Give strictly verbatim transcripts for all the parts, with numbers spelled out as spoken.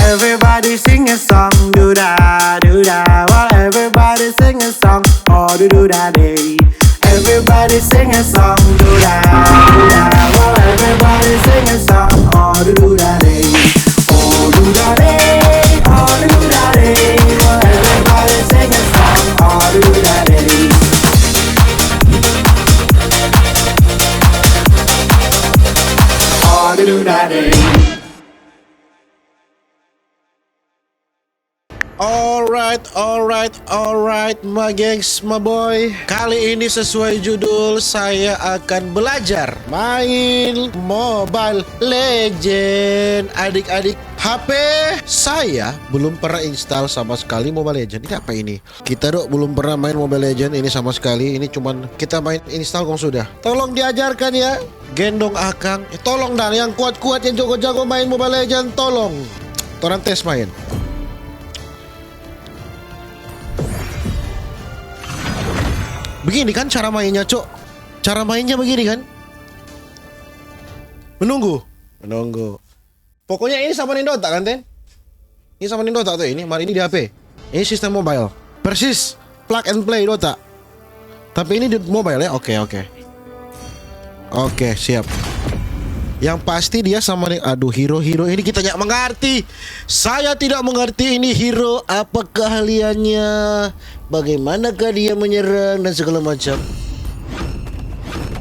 Everybody sing a song, do da, do da. Well, everybody sing a song, oh do do da day. Everybody sing a song, do da, do da. Well, everybody sing a song, oh do do da day. Oh do da day, oh do do da day. Well, everybody sing a song, oh do do da day. Oh do do da day. Alright, alright, alright, my gengs, my boy. Kali ini sesuai judul, saya akan belajar main Mobile Legend. Adik-adik, H P saya belum pernah install sama sekali Mobile Legend. Ini apa ini? Kita dok belum pernah main Mobile Legend ini sama sekali. Ini cuman kita main install kong sudah. Tolong diajarkan ya. Gendong akang. Eh, tolong dang, yang kuat-kuat, yang jago-jago main Mobile Legend, tolong. Torang tes main. Begini kan cara mainnya, Cok? Cara mainnya begini kan? Menunggu. Menunggu. Pokoknya ini sama deng Dota kan, Ten? Ini sama deng Dota tuh ini, mar ini di H P. Ini sistem mobile. Persis plug and play Dota. Tapi ini di mobile ya? Oke, oke. Oke, siap. Yang pasti dia sama deng, aduh, hero-hero ini kita nggak mengerti. Saya tidak mengerti ini hero apa keahliannya, bagaimanakah dia menyerang dan segala macam.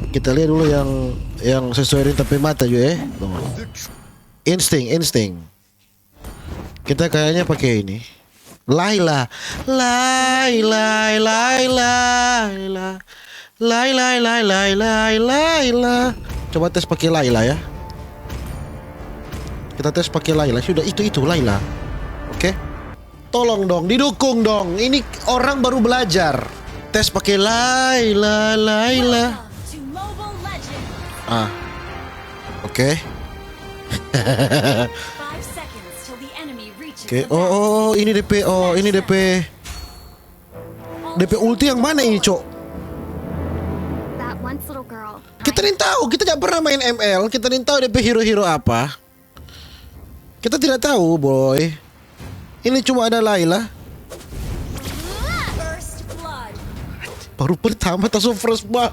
Kita lihat dulu yang yang sesuai dengan tapi mata juga ya. Tuh. Insting, insting. Kita kayaknya pakai ini. Laila. Laila, Laila, Laila. Laila, Laila, Laila, Laila. Coba tes pakai Laila ya. Kita tes pakai Laila. Sudah itu itu Laila. Oke. Tolong dong, didukung dong. Ini orang baru belajar. Tes pakai Laila, Laila. Welcome to Mobile Legends. Ah. Oke. Five seconds till the enemy reaches Oke. the Oh, oh, oh, ini D P. Oh, ini D P. D P ulti yang mana ini, Cok? That once little girl. Kita nih tahu, kita nggak pernah main M L, kita nih tahu D P hero-hero apa. Kita tidak tahu, boy. Ini cuma ada Laila. First blood. Baru pertama ta so first blood.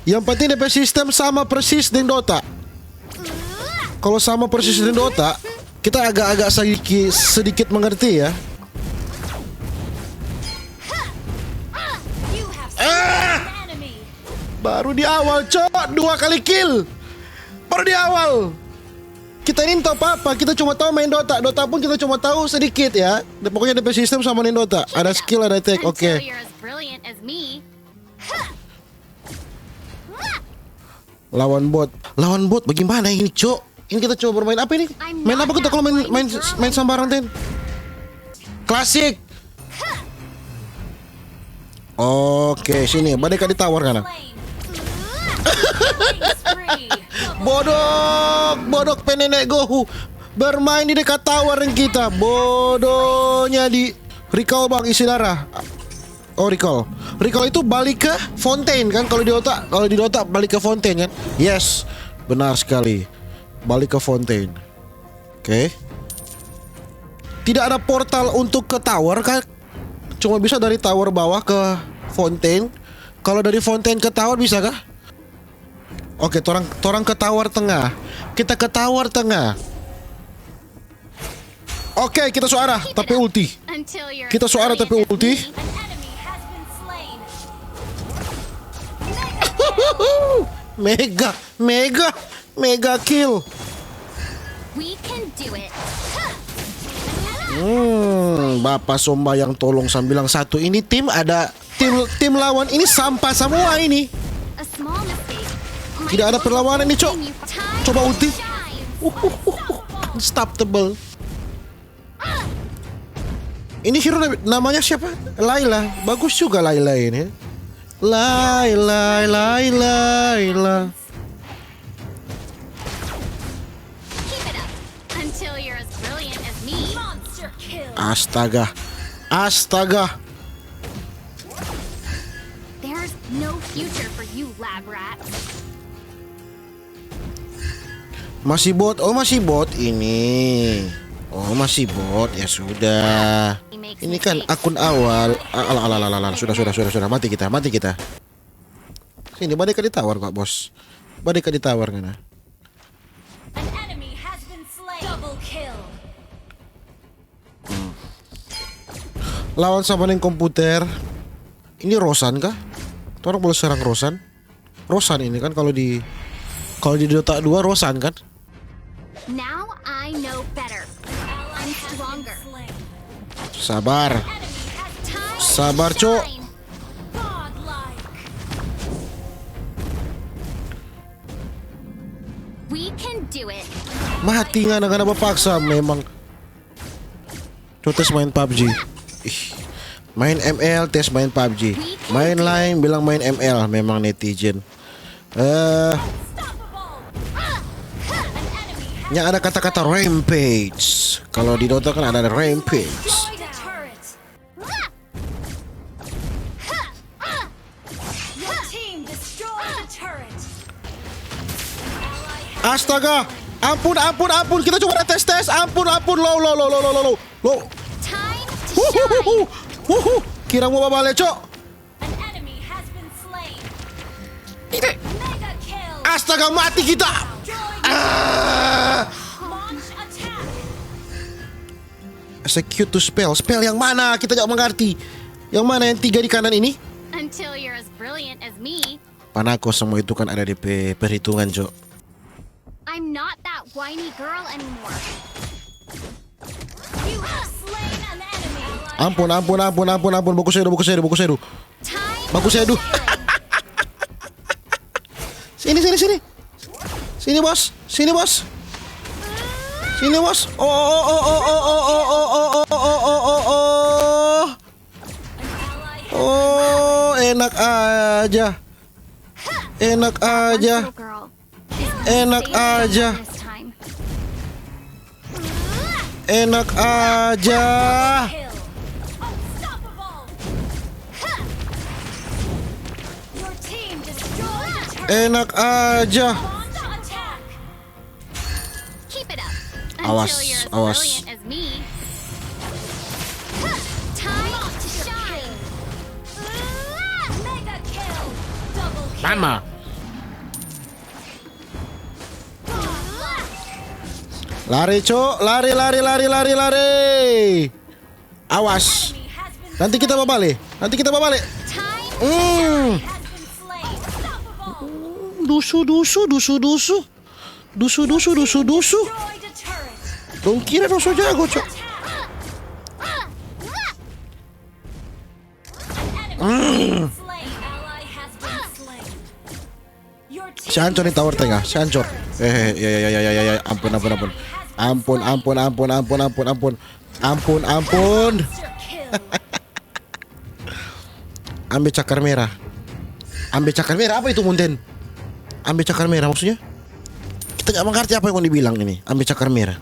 Yang penting D P sistem sama persis deng Dota. Kalau sama persis deng Dota, kita agak-agak sedikit, sedikit mengerti ya. You have slain an enemy. Baru di awal, Cok, dua kali kill. Baru di awal. Kita ini tahu apa-apa, kita cuma tahu main Dota. Dota pun kita cuma tahu sedikit ya. Dan pokoknya D P sistem sama main Dota. Ada skill, ada attack. Oke. Until you're as brilliant as me. Lawan bot. Lawan bot bagaimana ini, Cok? Ini kita coba bermain apa ini? Main apa kita kalau main main main sambarang, Ten? Klasik. Oke, sini. Badeka di tower kanan. Bodok, bodok pe nenek gohu. Bermain di dekat tower yang kita. Bodohnya di recall, Bang, isi darah. Oh, recall. Recall itu balik ke Fontaine kan? Kalau di Dota, kalau di Dota balik ke Fontaine kan? Yes, benar sekali. Balik ke Fontaine. Oke. Tidak ada portal untuk ke tower kan? Cuma bisa dari tower bawah ke Fontaine. Kalau dari Fontaine ke tower bisa kah? Oke, torang torang ke tower tengah. Kita ke tower tengah. Oke, kita so arah, tapi ulti. Kita so arah, tapi ulti. Mega, mega, mega kill. We can do it. Hmm, Bapa Somba yang tolong sambilang satu. Ini tim ada Tim tim lawan ini sampah semua ini. Tidak ada perlawanan nih, Cok. Coba ulti. Uhuhuhu. Unstoppable. Ini hero namanya siapa? Laila. Bagus juga Laila ini. Laila, Laila, Laila. Keep it up. Until you're as brilliant as me. Monster kill. Astaga. Astaga. There's no future for you, lab rats. Masih bot, oh masih bot ini. Oh masih bot, ya sudah. Ini kan akun awal. Ah, alah, alah, alah, alah, sudah, sudah, sudah, sudah. Mati kita, mati kita. Sini, badeka di tower, Pak Bos. Badeka di tower ngana. An enemy has been slain. Double kill. Lawan sama deng komputer. Ini Rosan kah? Torang boleh serang Rosan? Rosan ini kan kalau di, kalau di Dota dua Rosan kan? Now I know better. I'm stronger. Sabar. Time Sabar, Cok. Shine. Godlike. We can do it. Mati ngana, ngana bapaksa memang. Coba tes main PUBG. Ih. Main M L, tes main PUBG. Main lain bilang main M L, memang netizen. Eh, nya ada kata-kata rampage. Kalau di Dota kan ada rampage. Your team destroyed the turret. Astaga, ampun, ampun, ampun. Kita cuma ada tes-tes. Ampun, ampun, low, low, low, low, low, low, low. Time to Huhuhuhu. Shine. Huhu. Kira mau babale, Cok. An enemy has been slain. Mega kill. Astaga, mati kita. Destroyed. Ah. Launch attack. Execute to spell. Spell yang mana? Kita tidak mengerti. Yang mana yang tiga di kanan ini? Until you're as brilliant as me. Panako, semua itu kan ada di pe-, perhitungan, Jo. I'm not that whiny girl anymore. You have slain an enemy. Ampun, ampun, ampun, ampun, ampun. Baku sedu, baku sedu, baku sedu. Time Baku sedu. To shine. Sini, sini, sini. Sini, Bos. Sini, Bos. Sini, Bos. Oh, oh, oh, oh, oh, oh, oh, oh, oh, oh, oh, oh, oh, oh, oh, enak aja. Enak aja. Enak aja. Enak aja. Enak aja. Awas, awas. Mama. Lari, Cok. Lari, lari, lari, lari, lari. Awas. Nanti kita babale. Nanti kita babale. Hmm. Dusu, dusu, dusu, dusu. Dusu, dusu, dusu, dusu. Dong kira dong so jago, Cok. Hmm. Si ancor ni tower tengah, si ancor. Eh, ya, ya, ya, ya, ya, ya, ampun, ampun, ampun. Ampun, ampun, ampun, ampun, ampun, ampun. Ampun, ampun. Ambe cakar merah. Ambe cakar merah, apa itu, Munten? Ambe cakar merah maksudnya? Kita nggak mengerti apa yang mau dibilang ini. Ambe cakar merah.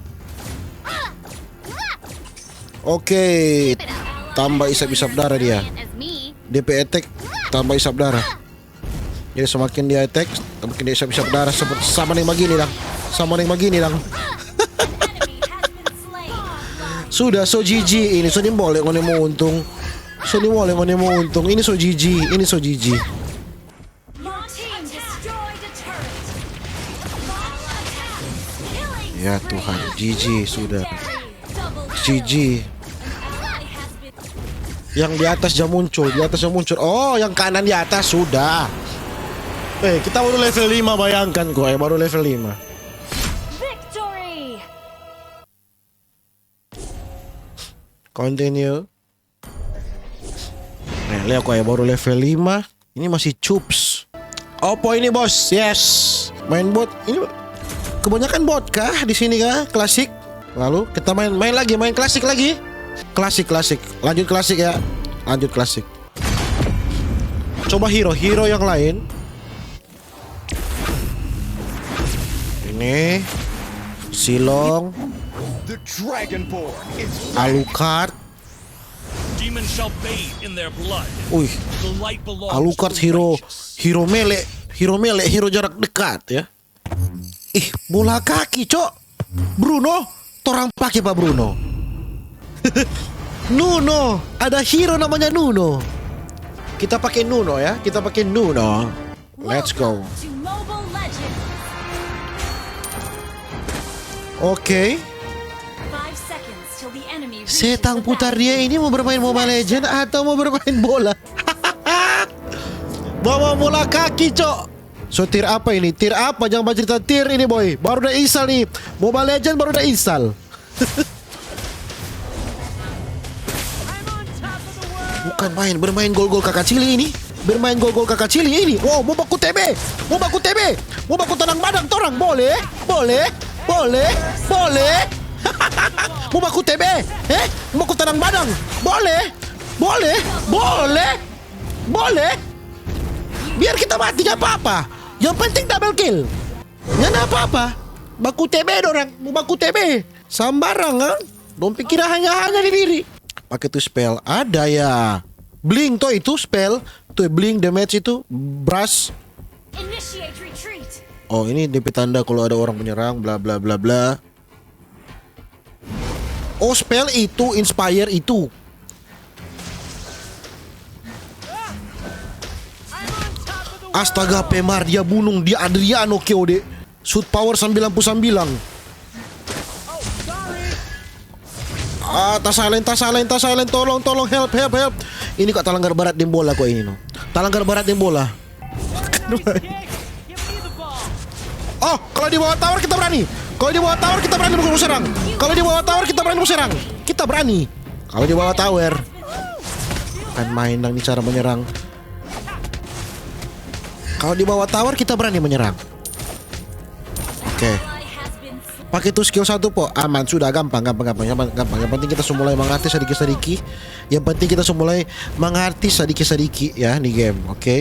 Oke. Tambah isap-isap darah dia. D P attack tambah isap darah. Jadi semakin dia attack, semakin dia isap-isap darah seperti sama yang begini dang. Sama yang begini dang. Sudah, so G G ini, so nimbole ngoni mo untung. So nimbole ngoni mo untung. Ini so G G, ini so G G. Your team destroyed a turret. Killing Ya spree. Tuhan, G G sudah. Double G G. Kill. An ally has been Yang di atas jang muncul, di atas jang muncul. Oh, yang kanan di atas sudah. Eh, kita baru level lima, bayangkan kok, eh, baru level lima. Victory. Continue. Nah, lihat kok ya, baru level lima. Ini masih cups. Oppo ini, Bos. Yes. Main bot. Ini kebanyakan bot kah di sini kah? Klasik. Lalu kita main, main lagi, main klasik lagi. Klasik, klasik. Lanjut klasik ya. Lanjut klasik. Coba hero, hero yang lain. Ini Silong, The Dragonborn is Alucard. Demons shall bathe in their blood. Wih, The light belongs Alucard to the hero, righteous. Hero melee, hero melee, hero jarak dekat ya. Ih, bola kaki, cok. Bruno, torang pake pa Bruno. Nuno, ada hero namanya Nuno. Kita pake Nuno ya, kita pake Nuno. Let's go. Welcome to Mobile Legends. Oke. Five seconds till the enemy reaches Setang the putar dia ini mau bermain Mobile Legend atau mau bermain bola? Bawa bola kaki, cok. So, tier apa ini? Tier apa? Jangan bacerita tier ini, boy. Baru udah install nih. Mobile Legend baru udah install. Bukan main, bermain gol-gol kakacili ini. Bermain gol-gol kakacili ini. Wow, mau baku T B. Mau baku T B. Mau baku tanang badang torang. Boleh? Boleh? Boleh? Boleh? Mau baku T B? Eh? Mau baku tanang badang? Boleh? Boleh? Boleh? Boleh? Biar kita mati, gak apa-apa. Yang penting double kill. Nyanda apa-apa. Baku T B dorang. Mau baku T B. Sambarangan. Dong pikir hanya-hanya di diri. Pakai tu spell. Ada ya. Blink to itu spell. Tu blink damage itu. Brush. Initiate retreat. Oh, ini D P tanda kalau ada orang menyerang. Bla, bla, bla, bla. Oh, spell itu, inspire itu. Astaga, Pemar, dia bunung, dia Adriano Keode. Shoot power sembilan puluh sembilan. Ah, ta silent, ta silent, ta silent, tolong, tolong, help, help, help. Ini kok talanggar berat deng bola kok ini, no. Talanggar berat deng bola. Oh, kalau di bawah tower kita berani. Kalau di bawah tower kita berani mau serang. Kalau di bawah tower kita berani mau serang. Kita berani. Kalau di bawah tower. Kan main dang ni cara menyerang. Kalau di bawah tower kita berani menyerang. Oke. Pakai tu skill satu po. Aman, sudah, gampang, gampang, gampang, gampang, gampang. Yang penting kita semua mulai mengerti sadiki-sadiki. Yang penting kita semua mulai mengerti sadiki-sadiki ya ni game, oke?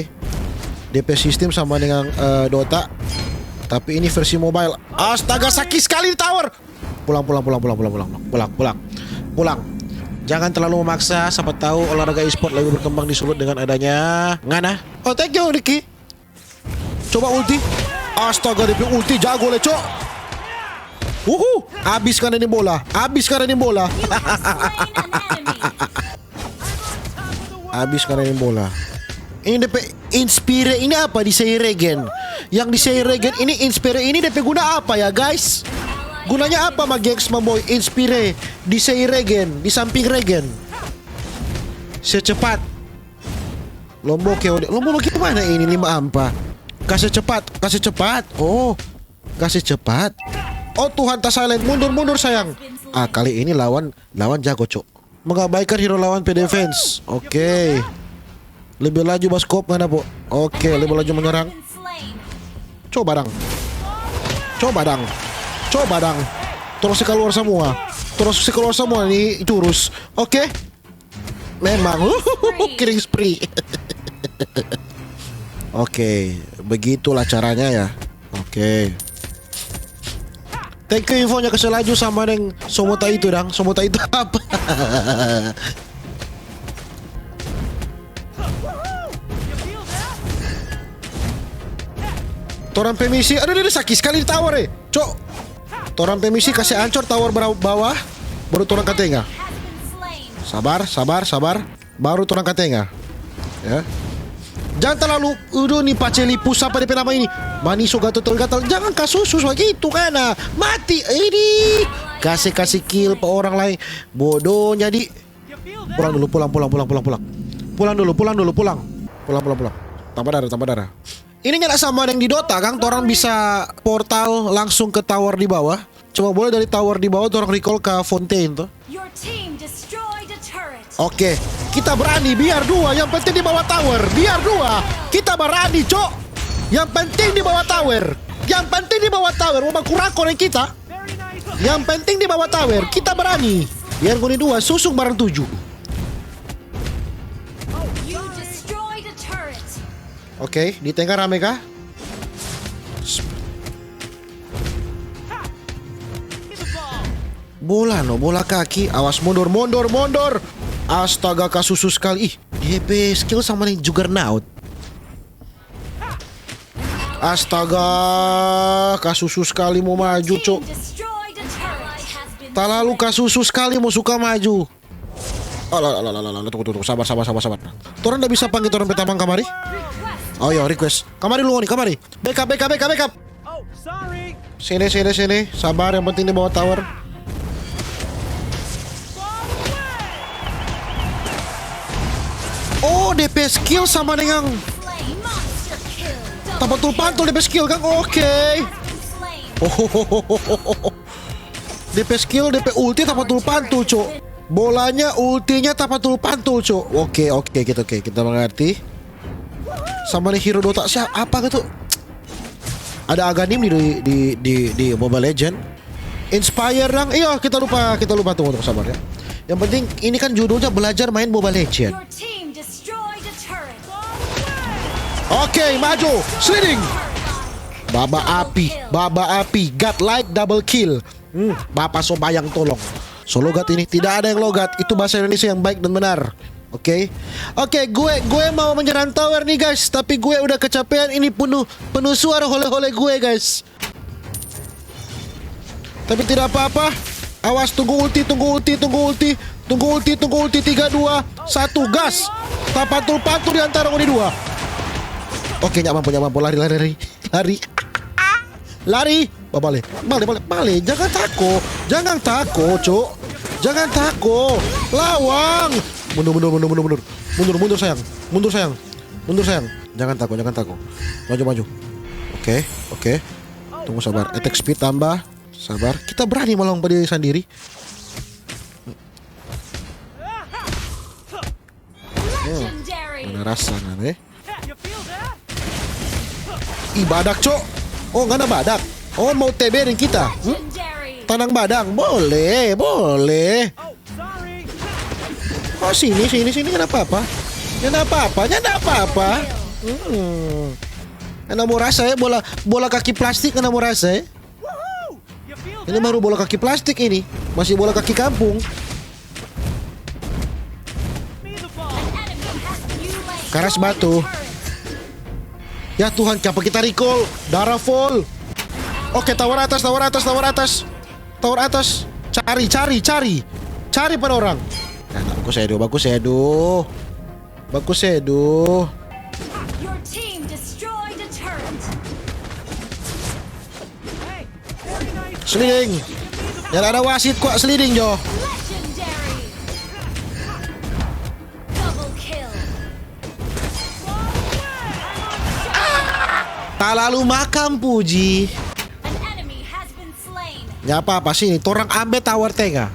D P sistem sama dengan, eh, Dota. Tapi ini versi mobile. Astaga, sakit sekali di tower. Pulang, pulang, pulang, pulang, pulang, pulang, pulang, pulang, pulang. Jangan terlalu memaksa. Siapa tahu olahraga e-sport lebih berkembang di Sulut dengan adanya ngana. Oh, thank you, Ricky. Coba ulti. Astaga, D P ulti jago le, cok. Uhu, abis kan ini bola. Abis kan ini bola. Abis kan ini bola. Ini D P inspire ini apa di Sei Regen? Yang di Sei Regen ini inspire ini D P guna apa ya, guys? Gunanya apa ma gengs, ma boy? Inspire di Sei Regen, di samping Regen. Secepat. Lombo ke ode. Lombo bagaimana ini lima ampa? Kasih cepat, kasih cepat. Oh, kasih cepat. Oh Tuhan, ta silent. Mundur, mundur sayang. Ah, kali ini lawan, lawan jago, cok. Mengabaikan hero lawan pe defense. Oke. Lebih laju baskop ngana po. Oke, lebih laju menyerang. Coba dang. Coba dang. Coba dang. Terus keluar semua. Terus keluar semua nih jurus. Oke. Memang. Killing spree. Oke, begitulah caranya ya. Oke. Thank you infonya, kasih laju sama deng somota itu dang. Somota itu apa? Torang pe misi, aduh, aduh, aduh, sakit sekali di tower, eh. Cok. Torang pe misi kasih ancor tower bra-, bawah, baru torang ka tenga. Sabar, sabar, sabar. Baru torang ka tenga. Ya. Jangan terlalu, udah nih, Paceli Pusa apa depe nama ini. Maniso gatal-gatal. Jangan kasusus bagitu, kana. Mati. Ini. Kasih, kasih kill pa orang lain. Bodoh jadi. Pulang dulu, pulang, pulang, pulang, pulang, pulang. Pulang dulu, pulang dulu, pulang. Pulang, pulang, pulang. Tambah darah, tambah darah. Ini nyanda sama deng di Dota, kang. Torang bisa portal langsung ke tower di bawah. Cuma boleh dari tower di bawah torang recall ka Fontaine tuh. Your team destroyed a turret. Oke, kita berani, biar dua, yang penting di bawah tower. Biar dua, kita berani, cok. Yang penting di bawah tower. Yang penting di bawah tower. Mau baku rako deng kita. Yang penting di bawah tower, kita berani. Biar ngoni dua, susung barang tujuh. You destroyed a turret. Oke, di tengah rame kah? Bola no, bola kaki. Awas, mundur, mundur, mundur. Astaga, kasusus sekali. Ih, D P skill sama nih Juggernaut. Astaga, kasusu skali mo maju, cok. Talalu kasusu skali mo suka maju. Alah, alah, alah, alah, tunggu, tunggu, tunggu, sabar, sabar, sabar, sabar. Torang nda bisa pangge torang pe tamang kamari? Oh iyo, request. Kamari lu, Oni, kamari. Backup, backup, backup, backup. Sini, sini, sini. Sabar, yang penting di bawah tower. Oh, depe skill sama dengan tapatul-pantul depe skill, kan? Oke. Oh, depe skill, depe ulti tapatul-pantul, cok. Bolanya, ultinya tapatul-pantul, cok. Oke, oke, kita, oke, kita mengerti. Sama nih hero Dota siapa gitu? Ada Aghanim di, di, di, di Mobile Legend. Inspire dang. Iyo, kita lupa, kita lupa, tunggu, tunggu, sabar ya. Yang penting ini kan judulnya belajar main Mobile Legend. Oke, maju, sliding. Baba api, baba api, godlike double kill. Hmm, bapa so bayang tolong. So logat ini, tidak ada yang logat. Itu bahasa Indonesia yang baik dan benar. Oke. Oke, gue, gue mau menyerang tower nih, guys, tapi gue udah kecapean. Ini penuh, penuh suara hole-hole gue, guys. Tapi tidak apa-apa. Awas, tunggu ulti, tunggu ulti, tunggu ulti. Tunggu ulti, tunggu ulti. Tiga, dua, satu, gas. Tapatul-patul di antara ngoni dua. Oke, nggak mampu, nggak mampu. Lari, lari, lari. Lari. Lari. Babale. Bale, bale, bale. Jangan tako. Jangan tako, cok. Jangan tako. Lawang. Mundur, mundur, mundur, mundur, mundur. Mundur, mundur, sayang. Mundur, sayang. Mundur, sayang. Jangan tako, jangan tako. Maju, maju. Oke, oke. Tunggu, sabar. Attack speed tambah. Sabar. Kita berani melawan diri sendiri. Hmm. Mana rasa, kan, eh? Ih, badak, cok. Oh, ngana badak. Oh, mau T B deng kita. Hmm? Tanang badang. Boleh, boleh. Oh, sini, sini, sini. Ngana apa-apa. Ngana apa-apa. Ngana apa-apa. Hmm. Ngana mau rasa, eh, bola, bola kaki plastik, ngana mau rasa, eh. Ini baru bola kaki plastik ini. Masih bola kaki kampung. Karas batu. Ya Tuhan, kiapa kita recall? Darah full. Oke, tower atas, tower atas, tower atas. Tower atas. Cari, cari, cari. Cari pa dorang. Nah, bagus, Edo, bagus, Edo. Bagus, Edo. Sliding. Nyanda ada wasit, kwa sliding jo. Talalu makang, Puji. Nya apa-apa, sini, torang ambe tower tenga.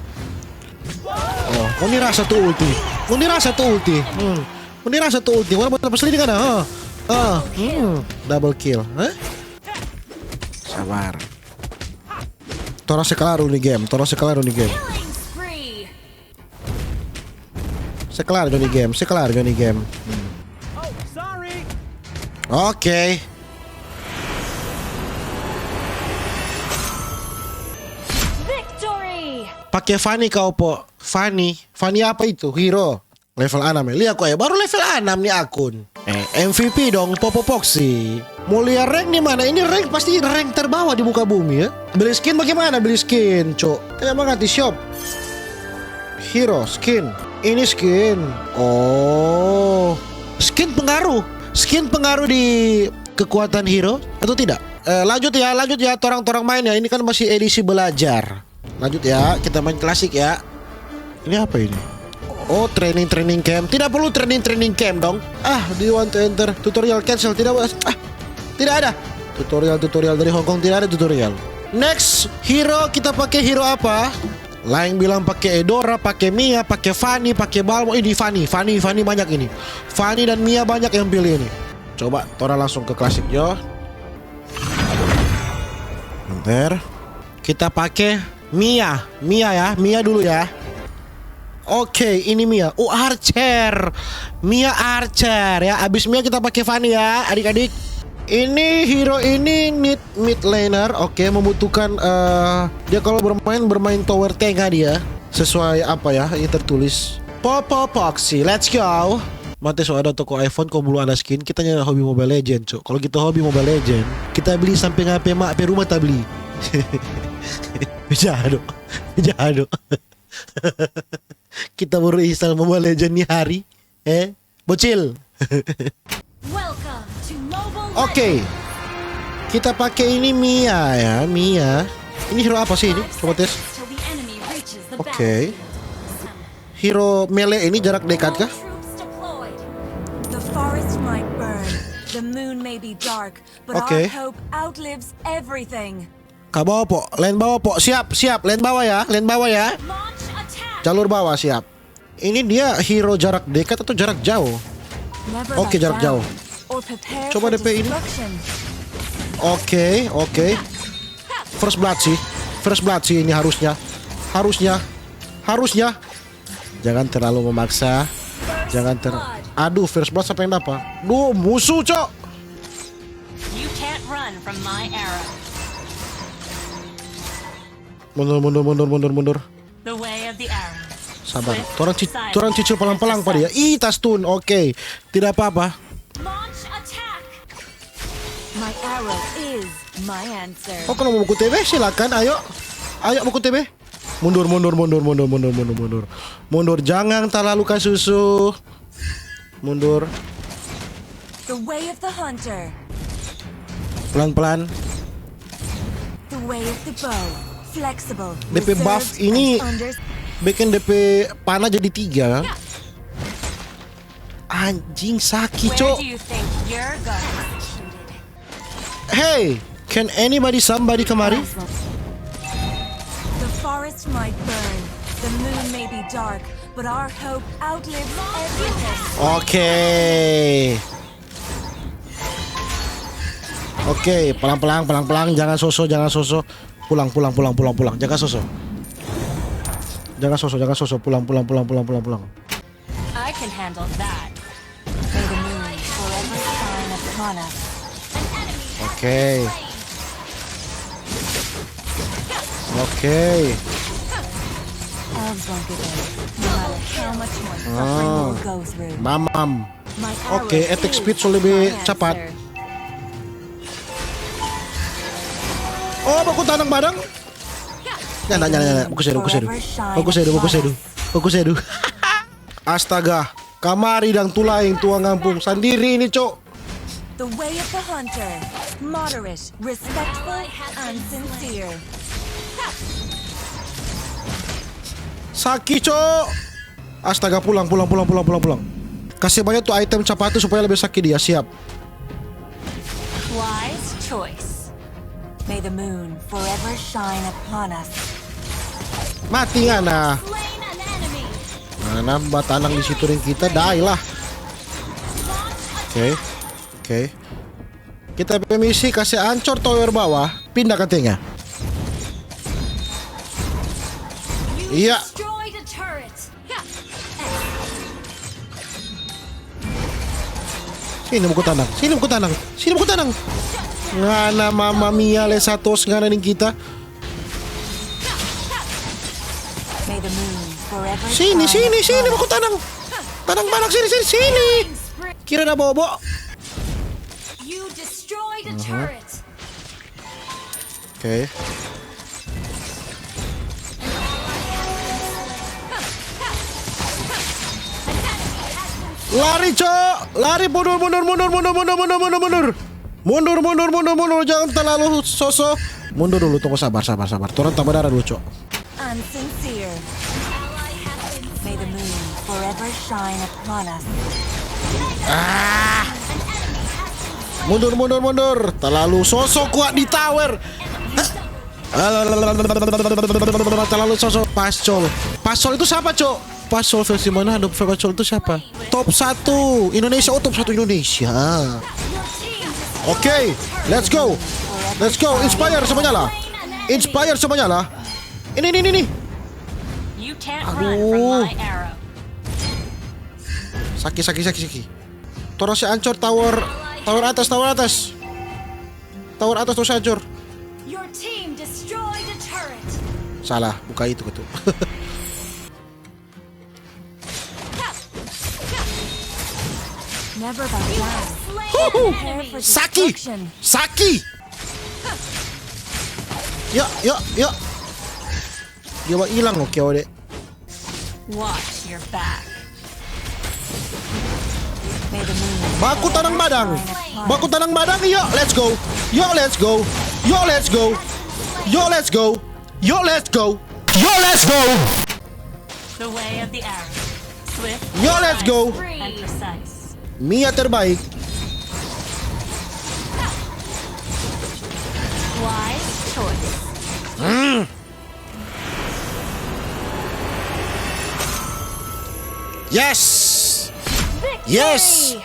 Oh, ngoni rasa tu ulti. Ngoni rasa tu ulti. Hmm. Ngoni rasa tu ulti. Wala buat apa sliding ada? Ha? Ha? Hmm. Double kill. Hah? Sabar. Torang se kalaru ni game. Torang se kalaru ni game. Se kalaru ni game. Se kalaru ni game. Hmm. Oke. Pake Fanny kau, po. Fanny. Fanny apa itu? Hero. Level anam ya. Lia ko e, baru level anam ni akun. Eh, M V P dong, Popo Poxy. Mo lia rank di mana? Ini rank pasti rank terbawa di muka bumi ya. Beli skin bagaimana beli skin, cok? Tanya banget di shop. Hero, skin. Ini skin. Oh. Skin pengaruh. Skin pengaruh di kekuatan hero atau tidak? Eh, lanjut ya, lanjut ya, torang-torang main ya. Ini kan masih edisi belajar. Lanjut ya, kita main klasik ya. Ini apa ini? Oh, training, training camp. Tidak perlu training, training camp dong. Ah, do you want to enter? Tutorial cancel. Tidak, bos. Ah, tidak ada. Tutorial, tutorial dari Hong Kong, tidak ada tutorial. Next, hero, kita pakai hero apa? Lain bilang pakai Edora, pakai Mia, pakai Fanny, pakai Balmo. Ini Fanny, Fanny, Fanny banyak ini. Fanny dan Mia banyak yang pilih ini. Coba, torang langsung ke klasik jo. Bentar. Kita pake Mia. Mia ya, Mia dulu ya. Oke, ini Mia. Oh, Archer. Mia Archer ya. Abis Mia kita pake Fanny ya, adik-adik. Ini hero ini need mid laner. Oke, membutuhkan, eh, dia kalau bermain, bermain tower tengah dia. Sesuai apa ya yang tertulis. Popo Poxy, let's go. Mate so ada toko iPhone, kong blum ada skin, kita nyanda hobi Mobile Legend, Cok. Kalo kita hobi Mobile Legend, kita bli sampe ngana pe mak pe rumah ta bli. Jado, jado. Kita baru install Mobile Legend ni hari, eh? Bocil. Welcome to Mobile Oke. Legends. Kita pake ini Mia ya, Mia. Ini hero apa sih ini? Coba tes. Five seconds till the enemy reaches the Oke. Battlefield. Hero melee ini jarak dekat kah? All troops deployed. The forest might burn, the moon may be dark, but Oke. Our hope outlives everything. Ka bawa, Po. Len bawa, Po. Siap, siap. Len bawa ya, len bawa ya. Launch attack. Jalur bawah, siap. Ini dia hero jarak dekat atau jarak jauh? Never Oke, back jarak down jauh. Or prepare Coba for D P ini. Destruction. Oke, oke. First blood sih. First blood sih ini harusnya. Harusnya. Harusnya. Jangan terlalu memaksa. Jangan ter- Aduh, first blood siapa yang dapat? Duh, musuh, Cok. You can't run from my arrow. Mundur, mundur, mundur, mundur, mundur. The way of the arrow. Sabar. Swift, torang ci-, silent, torang cicil palang-palang pa dia. Ih, ta stun. Oke. Tidak apa-apa. Launch attack. My arrow is my answer. Oh, kalau mau buku T V, silakan. Ayo. Ayo, buku T V. Mundur, mundur, mundur, mundur, mundur, mundur, mundur. Mundur, jangan talalu ka susu. Mundur. The way of the hunter. Pelan-pelan. The way of the bow. Flexible. Depe buff ini bikin depe panah jadi tiga, kan? Anjing, saki, Cok. Hey, can anybody, somebody kemari? The forest might burn, the moon may be dark, but our hope outlives everything. Oke. Oke, pelan-pelan, pelan-pelan, jangan soso, jangan soso. Pulang, pulang, pulang, pulang, pulang. Jangan soso. Jangan soso, jangan soso. Pulang, pulang, pulang, pulang, pulang, pulang. I can handle that. May the moon forever shine upon us. Oke. Oke. Elves won't give in, no matter how much more suffering we'll go through. Mamam. My arrow is my answer. Oke, attack speed so lebih capat. Oh, baku tanang badang? Nyanda, nyanda, nyanda. Baku sedu, baku sedu. Baku sedu, baku sedu. Baku sedu. Astaga, kamari dang tu laeng tuang kampung sandiri ini, Cok. The way of the hunter, moderate, respectful, and sincere. Saki, Cok. Astaga, pulang, pulang, pulang. Kasih banyak tu item capatu supaya lebih saki dia, siap. Wise choice. May the moon forever shine upon us. Mati ngana. Slain an enemy. Ngana batanang di situ deng kita, dai lah. Oke, oke. Kita pe misi kase ancor tower bawah, pinda ka tenga. Iya. You destroyed a turret. Sini, baku tanang. Sini, baku tanang. Sini, baku tanang. Ngana mama mia le satos ngana deng kita. May the moon forever Sini, shine sini, sini, upon baku tanang. Tanang badak, sini, sini, sini. Kira ada bobo. You destroyed a turret. Oke. Lari, Cok! Lari, mundur, mundur, mundur, mundur, mundur, mundur, mundur, mundur. Mundur, mundur, mundur, mundur, jangan terlalu soso. Mundur dulu, tunggu, sabar, sabar, sabar. Torang tambah darah dulu, Cok. Unsincere. May the moon forever shine upon us. Ah! Mundur, mundur, mundur. Terlalu soso kuat di tower. Hah? Terlalu soso. Pascol. Pascol itu siapa, Cok? Pascol versi mana? Ada Pascol itu siapa? Top satu Indonesia. Oh, top satu Indonesia. Oke, let's go. Let's go. Inspire semuanya lah. Inspire semuanya lah. Ini, ini, ini, ini. You can't run from Aduh. My arrow. Saki, saki, saki, saki. Torang se ancor tower, tower atas, tower atas. Tower atas torang se ancor. Your team destroyed a turret. Salah, buka itu, ketu. Never back down. Huhu. Prepare for Saki. Destruction. Saki. Yo, yo, yo. Dia wa ilang, oke, ode. Watch your back. May the moon Baku tanang badang. Baku tanang badang, yo, let's go. Yo, let's go. Yo, let's go. Yo, let's go. Yo, let's go. Yo, let's go. The way of the arrow. Swift Yo, let's go. and precise. Mia terbaik. Wise choice. Yes. Yes.